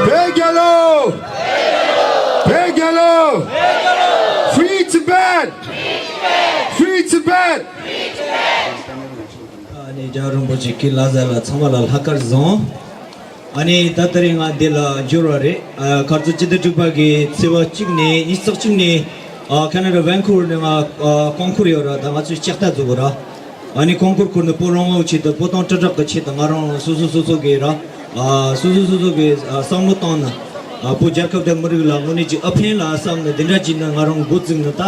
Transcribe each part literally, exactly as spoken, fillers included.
བོད་རྒྱལ་ལོ། བོད་རྒྱལ་ལོ། Free Tibet! Free Tibet! ཨ་ནི་རྒྱལ་བ་རིན་པོ་ཆེ་སྐུ་ལ་གཟིགས་ལ་ཚང་མ་ལ་ལྷག་དཀར་བཟང་། ཨ་ནི་ད་ལྟ་རེ་ང་འདི་ལ་འབྱོར་བ་རེད། ཨ་ཁ་རྩང་སྤྱི་ཟླ་དྲུག་པ་གི་ཚེས་པ་གཅིག་ནས་ཉི་ཤུ་རྩ་གཅིག་ནས་ཨ་ཁ་ན་ཌ་ཝན་ཁུ་ཝར་ནས་ང་ཨ་ཀོང་ཀུར་ཡོད་ར། ད་ང་ཚོས་ལྕགས་རྟ་འཛུགས་ར། ཨ་ནི་ཀོང་ཀུར་ཁུལ་ནས་བོད་རང་དབང་ཆེད་དུ་བོད་དོན་དྲིལ་བསྒྲགས་ཀྱི་ཆེད་དུ་ང་རང་སོ་སོ་སོ་སོ་གི་ར། ཨ་སོ་སོ་སོ་སོ་གི་ཨ་བསམ་བློ་བཏང་ནས་ཨ་བོད་རྒྱལ་ཁབ་དང་མི་རིགས་ལ་དངོས་གནས་ཀྱི་ཨ་ཕན་ལ་བསམ་ནས་འདི་འདྲ་བྱས་ནས་ང་རང་འགོ་བཙུགས་ནས་ད་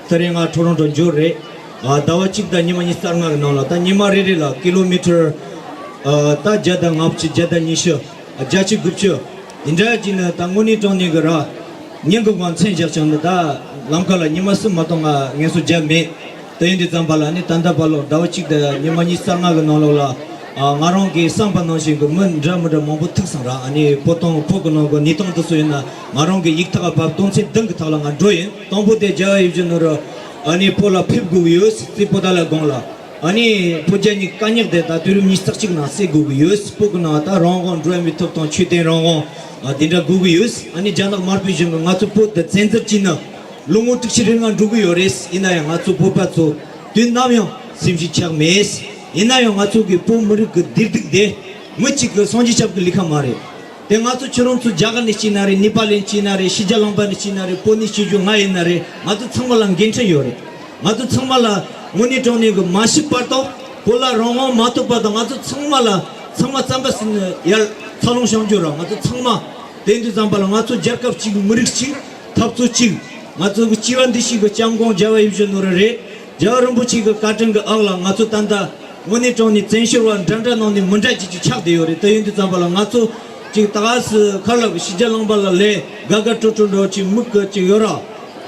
དེ་རིང་ང་ཊོ་རོན་ཊོ་འབྱོར་རེད། ཨ་ཟླ་བ་གཅིག་དང་ཉི་མ་ཉི་ཤུ་རྩ་ལྔ་གི་ནང་ལ་ད་ཉི་མ་རེ་རེ་ལ་ཀི་ལོ་མི་ཊར་ཨ་ད་བརྒྱ་དང་ལྔ་བཅུ་བརྒྱ་དང་ཉི་ཤུ་བརྒྱད་ཅུ་དགུ་བཅུ་འདི་འདྲ་བྱས་ནས་ད་དངོས་གནས་དྲང་གནས་གི་ར། ཉིན་གུང་གང་མཚན་བཞག་ཀྱང་འདི་ད་ལམ་ཁ་ལ་ཉི་མ་གསུམ་མ་གཏོགས་ང་ངལ་གསོ་བརྒྱབ་མེད། དེ་ཡིན་དུས་ཙམ་པ་ལ་ནི་ད་ལྟ་བར་ལོ་ཟླ་བ་གཅིག་དང་ཉི་མ་ཉི་ཤུ་རྩ་ལྔ་གི་ནང་ལོགས་ལ་ཨ་ང་རང་གིས་བསམ་པ་ནང་བཞིན་གྱི་མི་འདྲ་མི་འདྲ་མང་པོ་ཐུག་སོང་ར། ཨ་ནི་བོད་དང་བོད་ཀྱི་ནང་གི་གནས་སྟངས་དེ་ཚོ་ཡིན་ན་ང་རང་གི་ཡིག་ཐོག་ཕབ་དོན་ཚན་བདུན་གྱི་ཐོག་ལ་ང་འགྲོ་ཡིན། དང་པོ་དེ་རྒྱལ་བ་ཡིད་བཞིན་ནོར་བུ་ཨ་ནི་བོད་ལ་ཕེབས་དགོས་ཀྱི་ཡོད། རྩིས་པོ་ཏཱ་ལའི་སྒང་ལ། ཨ་ནི་བོད་རྒྱ་གཉིས་ཀྱི་དཀའ་རྙོག་དེ་ད་དུས་རབས་ཉི་ཤུ་རྩ་གཅིག་ནང་སེལ་དགོས་ཀྱི་ཡོད། བོད་ཀྱི་ནང་ད་རང་དབང་འགྲོ་བ་མིའི་ཐོབ་ཐང་ཆོས་དད་རང་དབང་ཨ་དེ་འདྲ་དགོས་ཀྱི་ཡོད། ཨ་ནི་རྒྱ་ནག་དམར་པོའི་གཞུང་གིས་ང་ཚོ་བོད་དེ་བཙན་འཛུལ་བྱས་ནས་ལོ་ངོ་དྲུག་ཅུ་རེ་ལྔ་འགྲོ་གི་ཡོད་རེད། ཡིན་ན་ཡང་ང་ཚོ་བོད་པ་ཚོ་དུས་ནམ་ཡང་སེམས་ཤུགས་ཆག་མེད། ཡིན་ན་ཡང་ང་ཚོ་གི་བོད་མི་རིགས་ཀྱི་བདེ་སྡུག་དེ་མི་གཅིག་གི་སངས་རྒྱས་སྐྱབས་ཀྱི་ལས་ཀ་མ་རེད། དེ་ང་ཚོ་ཁྱོད་རང་ཚོ་རྒྱ་གར་ནས་སྐྱེས་ན་རེད། ནེ་པཱལ་ནས་སྐྱེས་ན་རེད། ཕྱི་རྒྱལ་ལུང་པ་ནས་སྐྱེས་ན་རེད། བོད་ནས་སྐྱེས་རྒྱུ་ང་ཡིན་ན་རེད། ང་ཚོ་ཚང་མ་ལ་འགན་འཁྲི་ཡོད་རེད། ང་ཚོ་ཚང་མ་ལ་དངོས་གནས་དྲང་གནས་ཀྱི་མ་ཤི་བར་དུ་བོད་ལ་རང་དབང་མ་ཐོབ་བར་དུ་ང་ཚོ་ཚང་མ་ལ་ཚང་མ་རྩམ་པ་ཟ་ནས་ཡར་འཚར་ལོངས་བྱུང་རྒྱུ་རེད། ང་ཚོ་ཚང་མ་དེ་དུས་ཙམ་པ་ལ་ང་ཚོ་རྒྱལ་ཁབ་གཅིག་མི་རིགས་གཅིག་འཐབ་རྩོད་གཅིག་ང་ཚོ་གི་སྐྱེ་བ་འདི་ཕྱི་གི་སྐྱབས་མགོན་རྒྱལ་བ་ཡིད་བཞིན་ནོར་བུ་རེད། རྒྱལ་བ་རིན་པོ་ཆེ་གི་བཀའ་དྲིན་གྱི་འོག་ལ་ང་ཚོ་ད་ལྟ་དངོས་གནས་དྲང་གནས་བཙན་བྱོལ་བ་འདྲ་འདྲ་ནང་ནས་མི་འདྲ་ཅིག་ཅིག་ཆགས་བསྡད་ཡོད་རེད། དེ་ཡིན་དུས་ཙམ་པ་ལ་ང་ཚོ་ཅིག་ད་ག་སེ་ཁ་ལག་ཕྱི་རྒྱལ་ལུང་པ་ལ་ལས་དགའ་དགའ་སྤྲོ་སྤྲོ་འདྲ་ཅིག་མིག་གི་ཅིག་ཡོད་ར།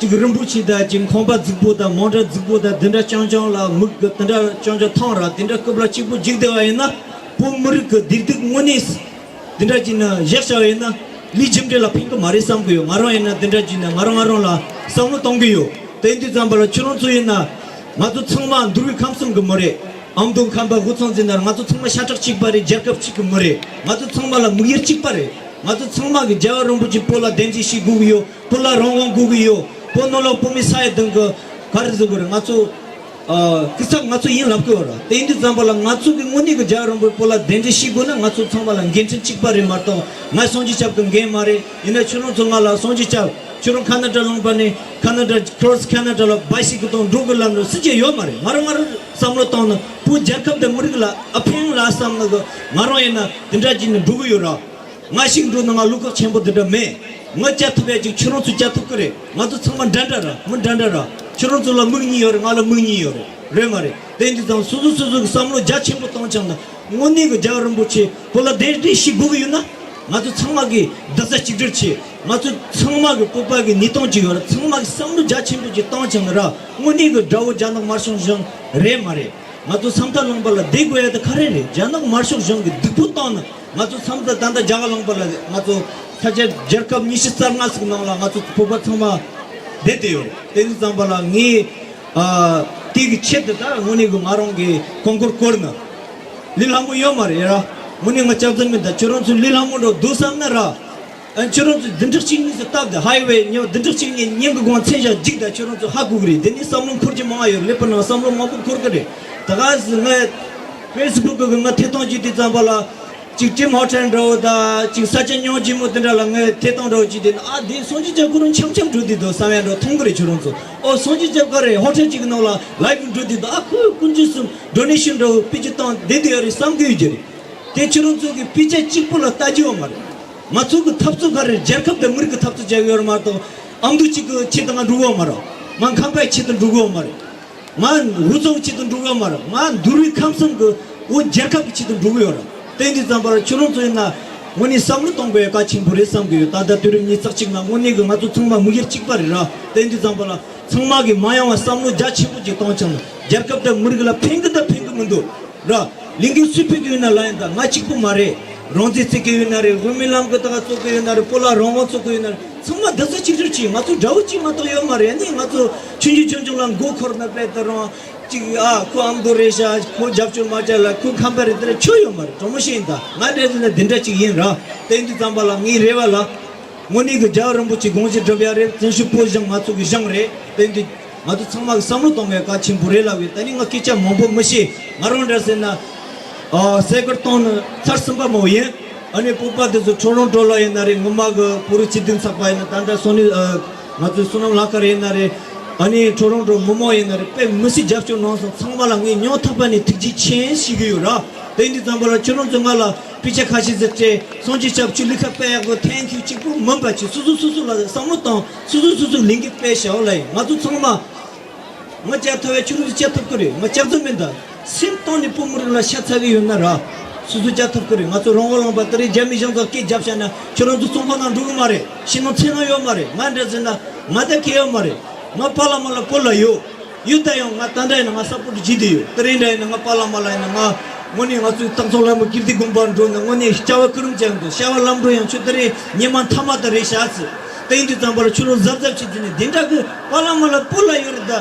ཅིག་རིན་པོ་ཆེ་དང་ཅིག་ཁང་པ་རྫིག་པོ་དང་མོ་ཊ་རྫིག་པོ་དང་དེ་འདྲ་རྐྱང་རྐྱང་ལ་མིག་གི་དེ་འདྲ་རྐྱང་རྐྱང་ཐང་ར། དེ་འདྲ་སྐབས་ལ་གཅིག་པུ་འཇིག་བསྡད་པ་ཡིན་ན་བོད་མི་རིགས་ཀྱི་བདེ་སྡུག་དངོས་གནས་དེ་འདྲ་ཅིག་ན་བཞག་བྱ་བ་ཡིན་ན་ལས་རྒྱུ་འབྲས་ལ་ཕན་གི་མ་རེད་བསམ་གི་ཡོད། ང་རང་ཡིན་ན་དེ་འདྲ་ཅིག་ན་ང་རང་ང་རང་ལ་བསམ་བློ་གཏོང་གི་ཡོད། དེ་ཡིན་དུས་ཙམ་པ་ལ་ཁྱོད་རང་ཚོ་ཡིན་ན་ང་ཚོ་ཚང་མ་འདུལ་བའི་ཁམས་གསུམ་གི་མི་རེད། ཨ་མདོ་ཁམས་པ་ཧུར་ཚང་འཛིན་ན་ང་ཚོ་ཚང་མ་ཤ་ཁྲག་གཅིག་པ་རེད། རྒྱལ་ཁབ་གཅིག་གི་མི་རེད། ང་ཚོ་ཚང་མ་ལ་དམིགས་ཡུལ་གཅིག་པ་རེད། ང་ཚོ་ཚང་མ་གི་རྒྱལ་བ་རིན་པོ་ཆེ་བོད་ལ་བདེན་འཛིན་ཞིག་དགོས་གི་ཡོད། བོད་ལ་རང་དབང་དགོས་གི་ཡོད། བོད་ནང་ལོགས་བོད་མི་ས་ཡ་བདུན་གི་ག་རེ་ཟེར་དགོས་རེད། ང་ཚོ་ ཨ། སྐུ་ཚབ་ང་ཚོ་ཡིན་ལབ་དགོས་ར། དེ་ཡིན་དུས་ཙམ་པ་ལ་ང་ཚོ་གི་དངོས་གནས་ཀྱི་རྒྱལ་བ་རིན་པོ་ཆེ་སྤོ་ལགས་གདན་འདྲེན་ཞུ་དགོས་ན་ང་ཚོ་ཚང་མ་ལ་འགན་འཁྲི་གཅིག་པ་རེད་མ་གཏོགས། ང་སངས་རྒྱས་སྐྱབས་ཀྱི་འགན་མ་རེད། ཡིན་ན་ཁྱོད་རང་ཚོ་ང་ལ་སངས་རྒྱས་སྐྱབས་ཁྱོད་རང་ཁ་ན་ཌ་ལུང་པ་ནས་ཁ་ན་ཌ་ཁྲོ་སི་ཁ་ན་ཌ་ལ་བྷའི་སི་ཀལ་དང་འགྲོ་དགོས་ལབ་ནོ་སྲིད་ཇུས་ཡོད་མ་རེད། ང་རང་ང་རང་བསམ་བློ་བཏང་ན་བོད་རྒྱལ་ཁབ་དང་མི་རིགས་ལ་ཨ་ཕན་ལ་བསམ་ན་གི་ང་རང་ཡིན་ན་དེ་འདྲ་བྱས་ནས་འགྲོ་གི་ཡོད་ར། ང་ཞིག་འགྲོ་ན་ང་བློ་ཁོག་ཆེན་པོ་འདི་འདྲ་མེད། ང་བཅའ་ཐུབ་ཡ་ཅིག་ཁྱོད་རང་ཚོ་བཅའ་ཐུབ་ཀྱི་རེད། ང་ཚོ་ཚང་མ་འདྲ་འདྲ་ར། མི་འདྲ་འདྲ་ར། ཁྱོད་རང་ཚོ་ལ་མིག་གཉིས་ཡོད་རེད། ང་ལ་མིག་གཉིས་ཡོད་རེད། རེད་མ་རེད། དེ་འདི་ཙམ་སོ་སོ་སོ་སོ་གི་བསམ་བློ་རྒྱ་ཆེན་པོ་བཏང་ཆགས་ན་དངོས་གནས་གི་རྒྱལ་བ་རིན་པོ་ཆེ་བོད་ལ་གདན་འདྲེན་ཞུ་དགོས་གི་ཡོད་ན། ང་ཚོ་ཚང་མ་གི་རྡོག་རྩ་གཅིག་སྒྲིལ་བྱེད། ང་ཚོ་ཚང་མ་གི་བོད་པ་གི་གནས་སྟངས་ཅིག་ཡོད་ར། ཚང་མ་གི་བསམ་བློ་རྒྱ་ཆེན་པོ་ཅིག་བཏང་ཆགས་ན་ར། དངོས་གནས་གི་དགྲ་བོ་རྒྱ་ནག་དམར་ཤོག་གཞུང་རེད་མ་རེད། ང་ཚོ་ས་མཐའ་ལུང་པ་ལ་བསྡད་དགོས་ཡ་དེ་ག་རེ་རེད། རྒྱ་ནག་དམར་ཤོག་གཞུང་གི་སྡུག་པོ་བཏང་ན་ང་ཚོ་ས་མཐའ་ད་ལྟ་རྒྱ་གར་ལུང་པ་ལ་ང་ཚོ་ས་ཆ་རྒྱལ་ཁབ་ཉི་ཤུ་རྩ་ལྔ་ཟིག་ནང་ལ་ང་ཚོ་བོད་པ་ཚང་མ་བསྡད་དེ་ཡོད་རེད། དེ་ནི་ཙམ་པ་ལ་ངས་ཨ་དེ་གི་ཆེད་དུ་ད་དངོས་གནས་གི་ང་རང་གི་གོང་བཀུར་སྐོར་ན་ལས་སླ་མོ་ཡོད་མ་རེད་ར། དངོས་གནས་ང་སྐྱག་རྫུན་མིན། ད་ཁྱོད་རང་ཚོ་ལས་སླ་མོ་འགྲོ་འདུག་བསམ་ན་ར། ཨ། ཁྱོད་རང་ཚོས་བདུན་ཕྲག་གཅིག་གཉིས་སུ་སྟབས་བདེ་ཧའི་ཝེ་ཉོ། བདུན་ཕྲག་གཅིག་གཉིས་ཉིན་གྱི་གོང་མཚན་ཞག་གཅིག་ད་ཁྱོད་རང་ཚོ་ཧ་གོ་གི་རེད། དེ་ནས་བསམ་བློ་འཁོར་གྱི་མང་ཡོད། ཀླད་པ་ནང་བསམ་བློ་མང་པོ་འཁོར་གི་རེད། ད་ག་ཟེ་ང་ཕེ་སི་བུག་གི་ང་ཐད་གཏོང་བྱེད་དུས་ཙམ་པ་ལ་ཅིག་ཊིམ་ཧོ་ཊེལ་འདྲ་བོ་དང་ཅིག་ས་ཆ་ཉོ་ཆེན་མོ་དེ་འདྲ་ལ་ང་ཐད་གཏོང་འདྲ་བོ་བྱེད་དུས་ན། ཨ་དེ་སངས་རྒྱས་སྐྱབས་ཁོ་རང་འཆམ་འཆམ་འགྲོ་དུས་དང་བསམ་ཡ་འདྲ་མཐོང་གི་རེད། ཁྱོད་རང་ཚོ་ཨོ་སངས་རྒྱས་སྐྱབས་ག་རེ་ཧོ་ཊེལ་ཅིག་གི་ནང་ལ་ལའེབ་འགྲོ་དུས་དང་ཨ་ཁོས་ཀུན་སྤྱོད་གསུམ་ཌོ་ནེ་ཤན་འདྲ་བོ་ཕུལ་རྒྱུ་བཏང་བསྡད་དུས་ཡོད་རེད་བསམ་གི་ཡོད་ཀྱི་རེད། དེ་ཁྱོད་རང་ཚོ་གི་དཔེ་ཆ་གཅིག་པོ་ལ་ལྟ་རྒྱུ་ཡོད་མ་རེད། ང་ཚོ་གི་འཐབ་རྩོད་ག་རེ་རྒྱལ་ཁབ་དང་མི་རིགས་ཀྱི་འཐབ་རྩོད་བྱེད་ཀྱི་ཡོད་རེད་མ་གཏོགས། ཨ་མདོ་གཅིག་གི་ཆེད་དུ་ང་འགྲོ་གི་ཡོད་མ་རེད། ང་ཁམས་པའི་ཆེད་དུ་འགྲོ་གི་ཡོད་མ་རེད། ང་འུ་ཚོ་གི་ཆེད་དུ་འགྲོ་གི་ཡོད་མ་རེད། ང་འདུལ་བའི་ཁམས་གསུམ་གི་བོད་རྒྱལ་ཁབ་ཀྱི་ཆེད་དུ་འགྲོ་གི་ཡོད་རེད། དེ་འདི་ཙམ་པར་ཁྱོད་རང་ཚོ་ཡིན་ན་དངོས་གནས་བསམ་བློ་གཏོང་དགོས་ཡ་གལ་ཆེན་པོ་རེད་བསམ་གི་ཡོད། ད་ལྟ་དུས་རབས་ཉི་ཤུ་རྩ་གཅིག་ནང་དངོས་གནས་གི་ང་ཚོ་ཚང་མ་དམིགས་ཡུལ་གཅིག་པ་རེད་ར། དེ་འདི་ཙམ་པ་ལ་ཚང་མ་གི་མ་ཡང་བ་བསམ་བློ་རྒྱ་ཆེན་པོ་ཅིག་གཏོང་ཆང་ན་རྒྱལ་ཁབ་དང་མི་རིགས་ལ་ཕན་གི་དང་ཕན་གི་མི་འདུག་ར། ལས་འགུལ་སུས་ཕུད་ཀྱི་ཡོད་ན་ལ་ཡིན་ད། ང་གཅིག་པུ་མ་རེད། རང་བཙན་རྩོད་ཀྱི་ཡོད་ན་རེད། དབུ་མའི་ལམ་གྱི་ད་ག་རྩོད་ཀྱི་ཡོད་ན་རེད། སྤོ་ལགས་རང་དབང་རྩོད་ཀྱི་ཡོད་ན་རེད། ཚང་མ་རྡོག་རྩ་གཅིག་སྒྲིལ་བྱས། ང་ཚོ་དགྲ་བོ་གཅིག་མ་གཏོགས་ཡོད་མ་རེད། ཨ་ནི་ང་ཚོ་ཆུང་ཆུང་ཆུང་ཆུང་ལ་མགོ་འཁོར་ན་དཔེ་ད་རང་གཅིག་ཨ་ཁོ་ཨ་མདོ་རེད་ཤག་ཁོ་རྒྱབ་སྐྱོར་མ་བྱས་ལ་ཁོ་ཁམས་པ་རེད། དེ་རེད་ཆོ་ཡོད་མ་རེད། དྲང་མོ་བཤད་ཡིན་ད། ང་འདྲ་ཟེར་ན་འདི་འདྲ་གཅིག་ཡིན་ར། དེ་འདི་ཙམ་པ་ལ་ངའི་རེ་བ་ལ། དངོས་གནས་ཀྱི་རྒྱལ་བ་རིན་པོ་ཆེ་དགོངས་བཞེས་སྒྲུབ་ཡ་རེད། བཙན་བྱོལ་བོད་གཞུང་ང་ཚོ་གི་གཞུང་རེད། དེ་འདི་ང་ཚོ་ཚང་མ་གི་བསམ་བློ་གཏོང་བའི་གལ་ཆེན་པོ་རེད་ལབ་ཡོད། ད་ནི་ང་སྐད་ཆ་མང་པོ་མི་བཤད། ང་རང་འདྲ་ཟེར་ན། ཨ་སེ་ཀར་གཏོང་ནི་ཚར་གསུམ་པ་མོ་ཡིན། ཨ་ནི་བོད་པ་དེ་ཚོ་ཊོ་རོན་ཊོ་ལ་ཡིན་ན་རེད། ངོ་མ་གི་བོད་རིགས་སྤྱི་མཐུན་ཚོགས་པ་ཡིན་ན་ད་ལྟ་སོ་ནི་ཨ་ང་ཚོའི་བསོད་ནམས་ལྷ་དཀར་ཡིན་ན་རེད། ཨ་ནི་ཊོ་རོན་ཊོ་མི་མང་ཡིན་ན་རེད། དཔེ་མི་སྲིད་རྒྱབ་སྐྱོར་གནང་སོང་། ཚང་མ་ལ་ངས་སྙིང་ཐག་པ་ནས་ཐུགས་རྗེ་ཆེ་ཞུ་གི་ཡོད་ར། དེ་འདི་ཙམ་པ་ལ་ཁྱོད་རང་ཚོ་ང་ལ་དཔེ་ཆ་ཁ་ཤས་ཟེར་སྤྲད། སངས་རྒྱས་སྐྱབས་ཆུ་ལི་ཁ་པད་ཡག་གི་ཐེངས་ཁྱུ་གཅིག་པུ་མིན་པ་ཆེ། སོ་སོ་སོ་སོ་ལ་བསམ་བློ་བཏང་། སོ་སོ་སོ་སོ་ལས་འགུལ་སྤེལ་བྱའོ་ལ་ཡིན། ང་ཚོ་ཚང་མ་ང་བཅའ་ཐུབ་པའི་ཁྱོད་རང་ཚོ་བཅའ་ཐུབ་ཀྱི་རེད། ང་སྐྱག་རྫུན་མིན་ད། སེམས་གཏིང་ནས་བོད་མི་རིགས་ལ་ཤ་ཚ་གི་ཡོད་ན་ར། སོ་སོ་བཅའ་ཐུབ་ཀྱི་རེད། ང་ཚོ་རང་དབང་ལུང་པ་དེ་རིང་རྒྱ་མི་གཞུང་ཚོ་སྐད་རྒྱབ་བཞག་ན་ཁྱོད་རང་ཚོ་ཚོང་ཁང་ནང་འགྲོ་གི་མ་རེད། ཕྱི་ནང་འཚོང་ནང་ཡོད་མ་རེད། ང་འདྲ་ཟེར་ན་ང་ད་གལ་ཡོད་མ་རེད། ང་ཕ་ལ་མ་ལ་བོད་ལ་ཡོད། ཡོད་ད་ཡང་ང་ད་འདྲ་ཡིན་ན་ང་སབ་པོར་ཊི་བྱེད་དེ་ཡོད། དེ་རིང་འདྲ་ཡིན་ན་ང་ཕ་ལ་མ་ལ་ཡིན་ན་ང་དངོས་གནས་ང་ཚོའི་སྟག་ཚང་ལྷ་མོ་ཀིརྟི་དགོན་པར་འགྲོ་ན་དངོས་གནས་སྐྱ་བ་ཀུ་རུམ་ཅན་དུ་བྱ་བ་ལམ་འགྲོ་ཡང་ཁྱོད་དེ་རིང་ཉི་མ་མཐའ་མ་དེ་རེད་ཤག་ཟེར། དེ་ཡིན་དུས་ཙམ་པ་ལ་ཁྱོད་རང་གཟབ་གཟབ་བྱེད་དུས་ནས་དེ་འདྲ་གི་ཕ་ལ་མ་ལ་བོད་ལ་ཡོད་རེད་ད།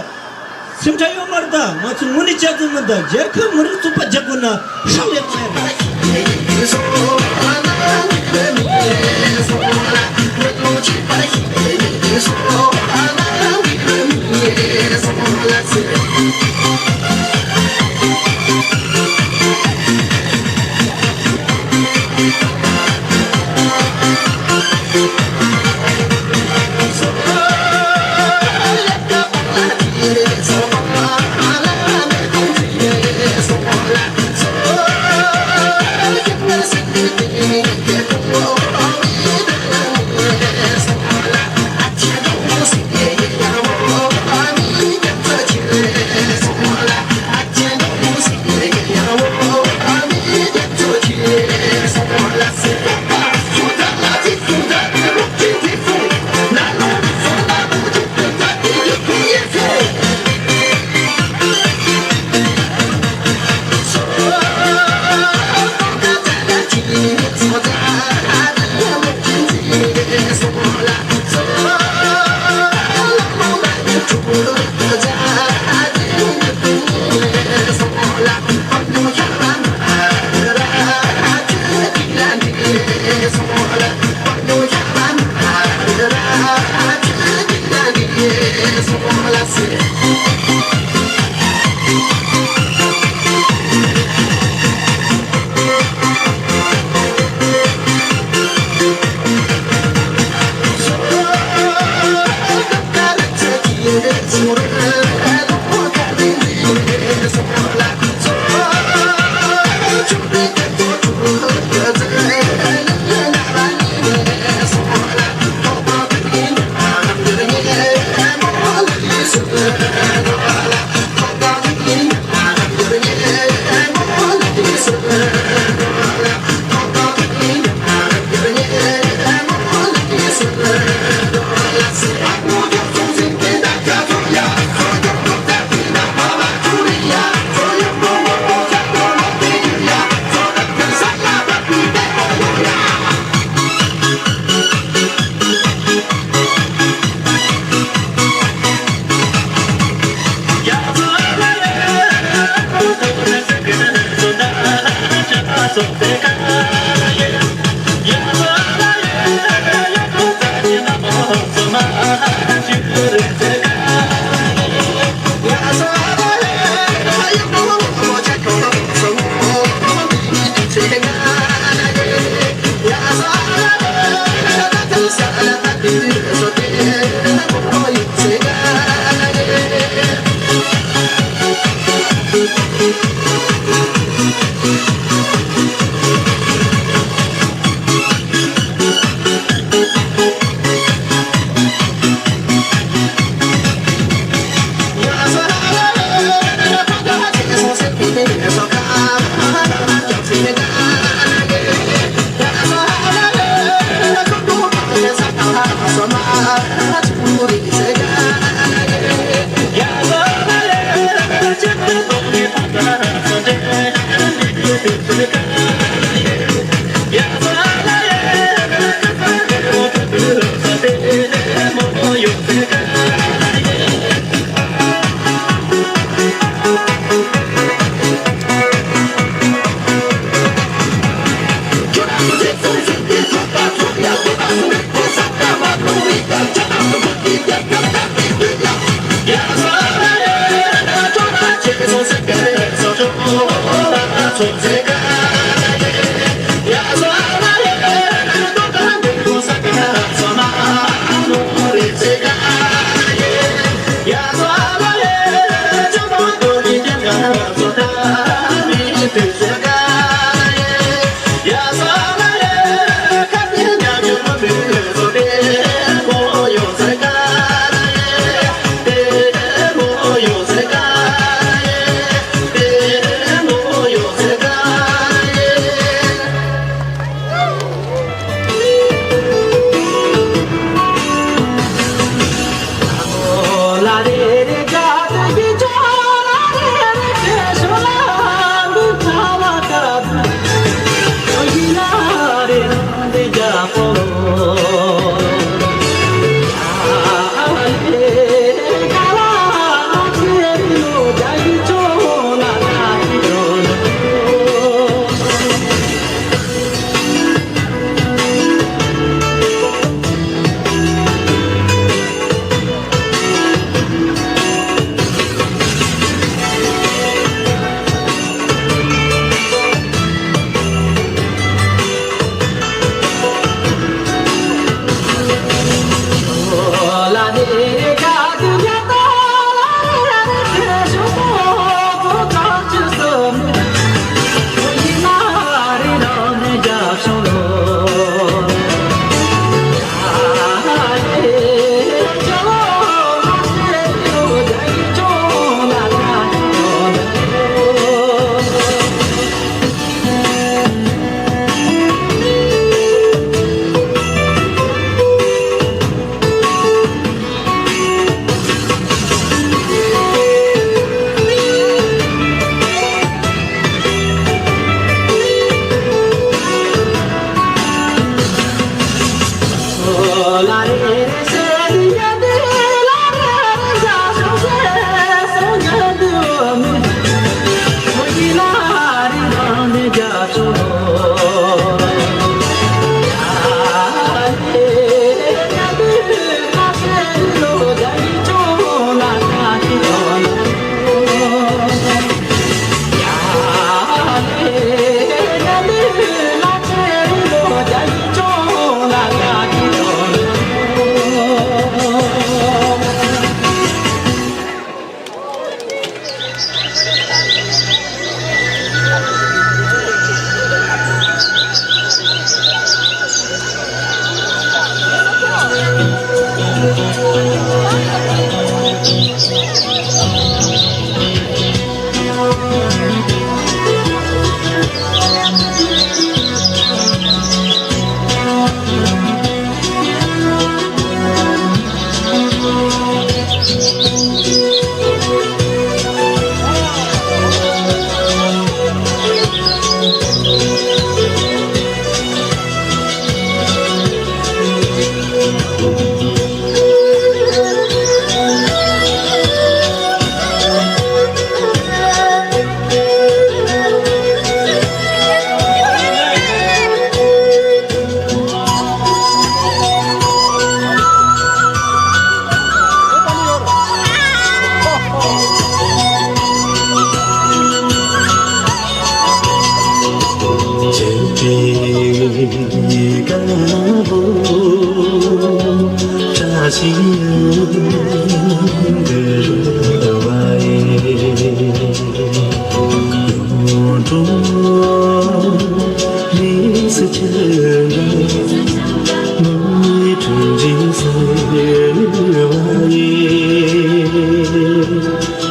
སེམས་ཁྲལ་ཡོད་མ་རེད་ད། ང་ཚོ་དངོས་གནས་སྐྱག་རྫུན་མིན་ད། རྒྱལ་ཁབ་མི་རིགས་གཙོ་པ་རྒྱག་དགོས་ན་ཧྲ་ལས་བཏང་ཡ་རེད།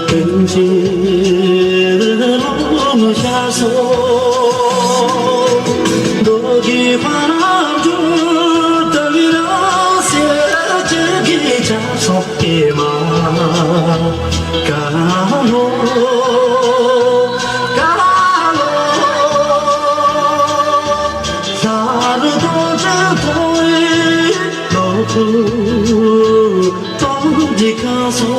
ཀུན་གྱི་ལོ་ངོ་ཤར་སོང་། མདོ་རྒྱུད་དཔལ་འབྱོར་དུ་ལ་སེར་སྐྱ་གི་ཆ་སོགས་ཀྱི་མ། ཀ་ལོ་ཀ་ལོ། ལྷ་རུ་རྡོ་རྗེ་ཐོ་བའི་ལོ་ཐུ། ཏོག་ཏོག་གི་ཁ་སོ།